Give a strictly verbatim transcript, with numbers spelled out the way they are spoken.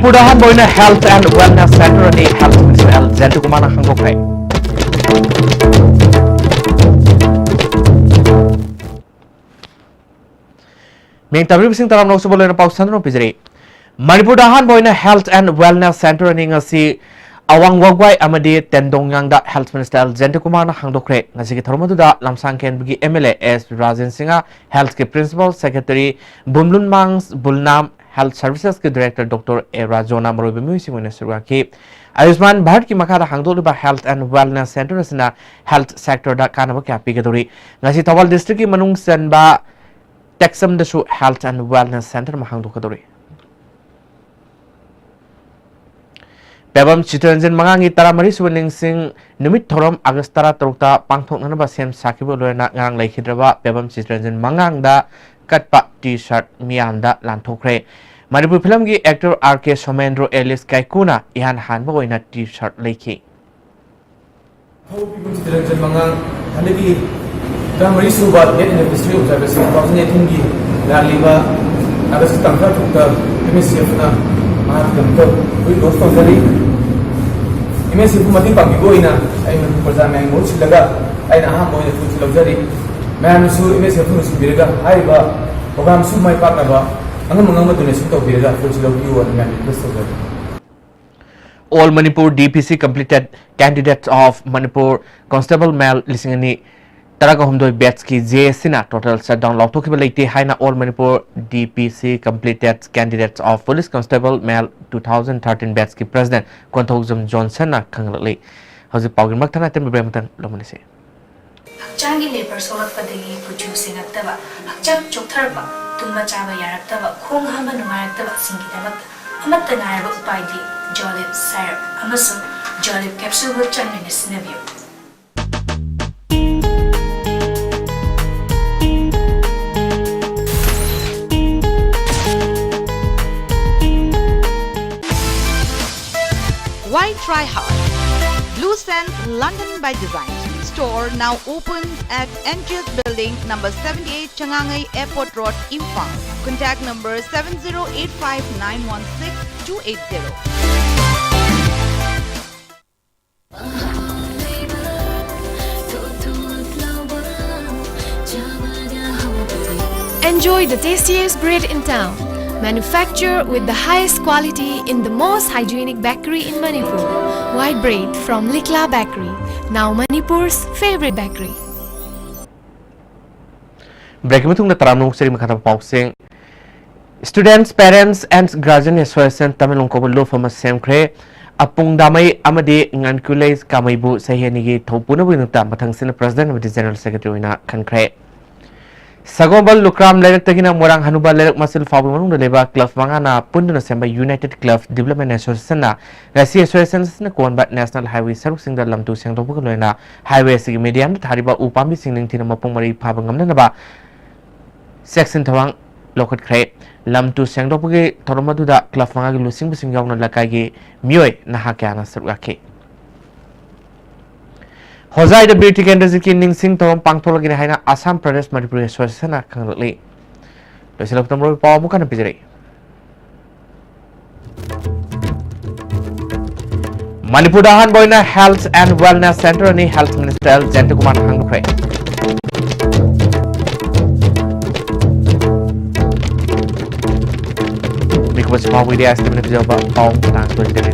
ꯃꯅꯤꯄꯨꯔꯗ ꯑꯍꯥꯟꯕ ꯑꯣꯏꯅ Health and Wellness Center ꯑꯅꯤ Health Minister ꯑꯦꯜ ꯖꯌꯟꯇꯀꯨꯃꯥꯔꯅ ꯍꯥꯡꯗꯣꯛꯈ꯭ꯔꯦ꯫ ꯃꯤꯡ ꯇꯥꯕꯤꯔꯤꯕꯁꯤꯡ ꯇꯔꯥꯝꯅ ꯑꯣꯛꯆꯕ ꯂꯣꯏꯅ ꯄꯥꯎ ꯁꯟꯗꯣꯛꯅ ꯄꯤꯖꯔꯤ꯫ ꯃꯅꯤꯄꯨꯔꯗ ꯑꯍꯥꯟꯕ ꯑꯣꯏꯅ Health and Wellness Center ꯑꯅꯤ ꯉꯁꯤ ꯑꯋꯥꯡ ꯋꯥꯒ꯭ꯋꯥꯏ ꯑꯃꯗꯤ ꯇꯦꯟꯗꯣꯡꯌꯥꯡꯗ Health Minister ꯑꯦꯜ ꯖꯌꯟꯇꯀꯨꯃꯥꯔꯅ ꯍꯥꯡꯗꯣꯛꯈ꯭ꯔꯦ꯫ ꯉꯁꯤꯒꯤ ꯊꯧꯔꯝ ꯑꯗꯨꯗ ꯂꯝꯁꯥꯡ ꯀꯦꯟꯕꯒꯤ M L A S Rajen Singh, Health ꯀꯤ Principal Secretary ꯕꯨꯝꯂꯨꯟꯃꯥꯡ ꯕꯨꯜꯅꯥꯝ, Health Services ꯀꯤ Director ꯗꯣꯛꯇꯔ ꯑꯦ ꯔꯥꯖꯣꯅ ꯃꯔꯨꯑꯣꯏꯕ ꯃꯤꯑꯣꯏꯁꯤꯡ ꯑꯣꯏꯅ ꯁꯔꯨꯛ ꯌꯥꯈꯤ꯫ ꯑꯌꯨꯁꯃꯥꯟ ꯚꯥꯔꯠꯀꯤ ꯃꯈꯥꯗ ꯍꯥꯡꯗꯣꯛꯂꯤꯕ Health and Wellness Center ꯑꯁꯤꯅ health sector ꯗ ꯀꯥꯟꯅꯕ ꯀꯌꯥ ꯄꯤꯒꯗꯧꯔꯤ꯫ ꯉꯁꯤ ꯊꯧꯕꯥꯜ district ꯀꯤ ꯃꯅꯨꯡ ꯆꯟꯕ ꯇꯦꯛꯆꯝꯗꯁꯨ Health and Wellness Center ꯑꯃ ꯍꯥꯡꯗꯣꯛꯀꯗꯧꯔꯤ꯫ ꯄꯦꯕꯝ ꯆꯤꯇꯔꯟꯖꯟ ꯃꯉꯥꯡꯒꯤ ꯇꯔꯥꯃꯔꯤ ꯁꯨꯕ ꯅꯤꯡꯁꯤꯡ ꯅꯨꯃꯤꯠ ꯊꯧꯔꯝ ꯑꯥꯒꯁ ꯇꯔꯥꯇꯔꯨꯛꯇ ꯄꯥꯡꯊꯣꯛꯅꯅꯕ ꯁꯦꯝ ꯁꯥꯈꯤꯕ ꯂꯣꯏꯅ ꯉꯔꯥꯡ ꯂꯩꯈꯤꯗ꯭ꯔꯕ ꯄꯦꯕꯝ ꯆꯤꯇꯔꯟꯖꯟ ꯃꯉꯥꯡꯗ ꯀꯠꯄ T-shirt ꯃꯤꯌꯥꯝꯗ ꯂꯥꯟꯊꯣꯛꯈ꯭ꯔꯦ꯫ ꯃꯅꯤꯄꯨꯔ ꯐꯤꯂꯝꯒꯤ actor ꯑꯥꯔ ꯀꯦ ꯁꯣꯃꯦꯟꯗ꯭ꯔꯣ alias ꯀꯥꯏꯀꯨꯅ ꯏꯍꯥꯟ ꯍꯥꯟꯕ ꯑꯣꯏꯅ T-shirt ꯂꯩꯈꯤ꯫ ꯍꯧꯈꯤꯕ ꯆꯤꯇꯔꯟꯖꯟ ꯃꯉꯥꯡ ꯍꯟꯗꯛꯀꯤ ꯇꯔꯥꯃꯔꯤ ꯁꯨꯕ Death Anniversary of Cyberspace two thousand eighteen ꯒꯤ ꯂꯥꯛꯂꯤꯕ ꯑꯥꯒꯁ ꯇꯥꯡ ꯇꯔꯥꯇꯔꯨꯛꯇ M S F ꯅ ꯃꯍꯥꯛꯀꯤꯗꯃꯛꯇ ꯐꯨꯔꯤꯠ launch ꯇꯧꯖꯔꯤ꯫ M S F ꯄꯨ ꯃꯇꯦꯡ ꯄꯥꯡꯕꯤꯕ ꯑꯣꯏꯅ ꯑꯩ ꯃꯅꯤꯄꯨꯔ ꯄ꯭ꯔꯖꯥ ꯃꯌꯥꯝꯒꯤ ꯃꯍꯨꯠ ꯁꯤꯜꯂꯒ ꯑꯩꯅ ꯑꯍꯥꯟꯕ ꯑꯣꯏꯅ ꯐꯨꯔꯤꯠꯁꯤ ꯂꯧꯖꯔꯤ꯫ ꯃꯌꯥꯝꯅꯁꯨ M S F ꯄꯨ ꯅꯨꯡꯁꯤꯕꯤꯔꯒ ꯍꯥꯏꯔꯤꯕ program ꯁꯨ ꯃꯥꯏ ꯄꯥꯛꯅꯕ ꯑꯉꯝ ꯑꯉꯝꯕ donation ꯇꯧꯕꯤꯔꯒ ꯐꯨꯔꯤꯠꯁꯤ ꯂꯧꯕꯤꯌꯨ ꯍꯥꯏꯅ ꯃꯌꯥꯝ request ꯇꯧꯖꯔꯤ꯫ All Manipur D P C completed candidates of Manipur Constable Male ꯂꯤꯁꯤꯡ ꯑꯅꯤ ꯇꯔꯥꯒ ꯍꯨꯝꯗꯣꯏ batch ꯀꯤ J A C ꯅ total shutdown ꯂꯥꯎꯊꯣꯛꯈꯤꯕ ꯂꯩꯇꯦ ꯍꯥꯏꯅ All Manipur D P C completed candidates of Police Constable Male two thousand thirteen batch ꯀꯤ President Konthoujam ꯖꯣꯟꯁꯟꯅ ꯈꯪꯍꯜꯂꯛꯂꯤ꯫ ꯍꯧꯖꯤꯛ ꯄꯥꯎꯒꯤ ꯃꯊꯪ ꯑꯇꯦꯟꯕ break ꯑꯃꯇꯪ ꯂꯧꯃꯤꯟꯅꯁꯤ꯫ ꯍꯛꯆꯥꯡꯒꯤ ꯂꯦꯕꯔ ꯁꯣꯛꯂꯛꯄꯗꯒꯤ ꯀꯨꯆꯨ ꯁꯦꯡꯉꯛꯇꯕ, ꯍꯛꯆꯥꯡ ꯆꯣꯛꯊꯔꯛꯄ, ꯇꯨꯝꯕ ꯆꯥꯕ ꯌꯥꯔꯛꯇꯕ, ꯈꯣꯡ ꯍꯥꯝꯕ ꯅꯨꯡꯉꯥꯏꯔꯛꯇꯕꯁꯤꯡꯒꯤꯗꯃꯛꯇ ꯑꯃꯠꯇ ꯉꯥꯏꯔꯕ ꯎꯄꯥꯏꯗꯤ Jolib syrup ꯑꯃꯁꯨꯡ Jolib capsule ꯕꯨ ꯆꯥꯡ ꯅꯥꯏꯅ ꯁꯤꯖꯤꯟꯅꯕꯤꯌꯨ꯫ Why try hard? Blue Sands London by Design store now opens at N G S Building, number seventy-eight, Changangai Airport Road, Imphal. Contact number seven zero eight five nine one six two eight zero. Enjoy the tastiest bread in town. Manufactured with the highest quality in the most hygienic bakery in Manipur. White bread from Likla Bakery, now Manipur's favorite bakery. Break ꯃꯇꯨꯡꯗ ꯇꯔꯥꯝꯅ ꯑꯣꯛꯆꯔꯤ꯫ ꯃꯈꯥ ꯇꯥꯕ ꯄꯥꯎꯁꯤꯡ꯫ Students, Parents and Guardian Association Tamenglong ꯀꯧꯕ ꯂꯨꯞ ꯑꯃ ꯁꯦꯝꯈ꯭ꯔꯦ꯫ ꯑꯄꯨꯡ ꯗꯥꯃꯩ ꯑꯃꯗꯤ ꯉꯥꯟꯀꯨꯂꯩ ꯀꯥꯃꯩꯕꯨ ꯆꯍꯤ ꯑꯅꯤꯒꯤ ꯊꯧ ꯄꯨꯅꯕꯒꯤꯗꯃꯛꯇ ꯃꯊꯪꯁꯤꯠꯅ President ꯑꯃꯗꯤ General Secretary ꯑꯣꯏꯅ ꯈꯟꯈ꯭ꯔꯦ꯫ ꯁꯒꯣꯜꯕꯜ ꯂꯨꯀ꯭ꯔꯥꯝ ꯂꯩꯔꯛꯇꯒꯤꯅ ꯃꯣꯏꯔꯥꯡ ꯍꯅꯨꯕ ꯂꯩꯔꯛ ꯃꯆꯤꯜ ꯐꯥꯎꯕꯒꯤ ꯃꯅꯨꯡꯗ ꯂꯩꯕ club ꯃꯉꯥꯅ ꯄꯨꯟꯗꯨꯅ ꯁꯦꯝꯕ United Club Development Associationꯅ ꯉꯁꯤ association ꯑꯁꯤꯅ ꯀꯣꯟꯕ national highway ꯁꯔꯨꯛꯁꯤꯡꯗ ꯂꯝ ꯇꯨ ꯁꯦꯡꯗꯣꯛꯄꯒ ꯂꯣꯏꯅꯅ highway ꯑꯁꯤꯒꯤ medianꯗ ꯊꯥꯔꯤꯕ ꯎ ꯄꯥꯝꯕꯤꯁꯤꯡ ꯅꯤꯡꯊꯤꯅ ꯃꯄꯨꯡ ꯃꯔꯩ ꯐꯥꯕ ꯉꯝꯅꯅꯕ ꯆꯦꯛꯁꯤꯟ ꯊꯧꯔꯥꯡ ꯂꯧꯈꯠꯈ꯭ꯔꯦ꯫ ꯂꯝ ꯇꯨ ꯁꯦꯡꯗꯣꯛꯄꯒꯤ ꯊꯧꯔꯝ ꯑꯗꯨꯗ club ꯃꯉꯥꯒꯤ ꯂꯨꯆꯤꯡꯕꯁꯤꯡ ꯌꯥꯎꯅ ꯂꯩꯀꯥꯏꯒꯤ ꯃꯤꯑꯣꯏ ꯅꯍꯥ ꯀꯌꯥꯅ ꯁꯔꯨꯛ ꯌꯥꯈꯤ꯫ ꯍꯣꯖꯥꯏꯗ ꯕꯤꯔ ꯇꯤꯀꯦꯟꯗ꯭ꯔꯖꯤꯠꯀꯤ ꯅꯤꯡꯁꯤꯡ ꯊꯧꯔꯝ ꯄꯥꯡꯊꯣꯛꯂꯒꯅꯤ ꯍꯥꯏꯅ ꯑꯁꯥꯝ ꯄ꯭ꯔꯗꯦꯁ ꯃꯅꯤꯄꯨꯔꯤ ꯑꯦꯁꯣꯁꯤꯌꯦꯁꯟꯅ ꯈꯪꯂꯛꯂꯤ꯫ ꯂꯣꯏꯁꯤꯜꯂꯛꯄꯗ ꯃꯔꯨꯑꯣꯏꯕ ꯄꯥꯎ ꯑꯃꯨꯛ ꯍꯟꯅ ꯄꯤꯖꯔꯛꯏ꯫ ꯃꯅꯤꯄꯨꯔꯗ ꯑꯍꯥꯟꯕ ꯑꯣꯏꯅ Health and Wellness Center ꯑꯅꯤ Health Minister ꯑꯦꯜ ꯖꯌꯟꯇꯀꯨꯃꯥꯔꯅ ꯍꯥꯡꯗꯣꯛꯈ꯭ꯔꯦ꯫ ꯃꯤꯀꯨꯞ ꯑꯁꯤ ꯐꯥꯎꯕ ꯏꯟꯗꯤꯌꯥ ꯁꯤꯇꯤꯃꯅ ꯄꯤꯖꯕ ꯄꯥꯎ ꯃꯇꯥꯡ ꯇꯣꯏꯅ ꯇꯣꯏꯅ